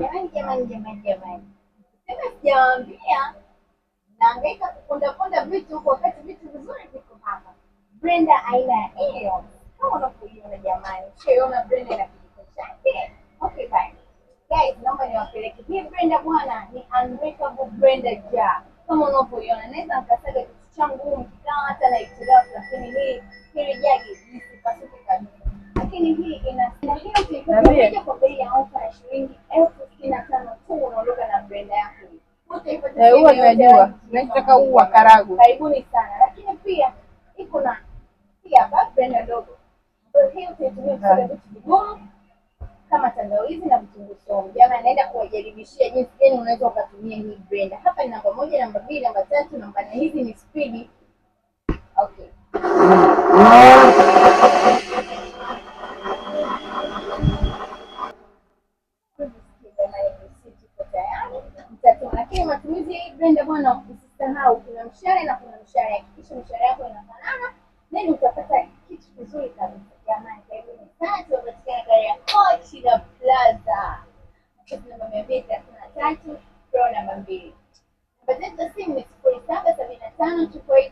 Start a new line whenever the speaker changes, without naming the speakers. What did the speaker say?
Jamani, jamani, jamani, jamani, sema sijawaambia, naangaika kupondaponda vitu huku wakati vitu vizuri viko hapa. Blender aina ya Aeon kama unavyoiona jamani, ushaiona blender na kijiko chake? Okay, bye guys, naomba niwapeleke hii blender bwana, ni unbreakable blender jar kama unavyoiona. Naweza nikasaga kitu changu humu kikawa hata na hitilafu, lakini hii hili jagi lisipasuke kabisa. Lakini hii ina na hiyo utaipata kwa bei ya ofa ya shilingi 65,000 tu, unaondoka na blender yako hii. Utaipata
Eh, huwa
sehemu yoyote
najua.
ya
Nachotaka huu wa Karagwe.
Karibuni sana. Lakini pia iko na pia hapa blender ndogo. Kwa hiyo hii utaitumia kusaga vitu vigumu kama tangawizi na vitunguu saumu. Jamani, naenda kuwajaribishia jinsi gani unaweza ukatumia hii blender. Hapa ni namba 1, namba 2, namba 3, namba 4. Hizi ni spidi. Okay. Jamani, risiti iko tayari, mtatuma. Lakini matumizi ya hii blender bwana, usisahau kuna mshale na kuna mshale. Hakikisha mshale yako inafanana, then utapata kitu kizuri kabisa. Jamani, karibuni sana, tunapatikana Kariakoo China Plaza, ofisi namba 233, floor namba 2. Namba zetu za simu ni 0775 248.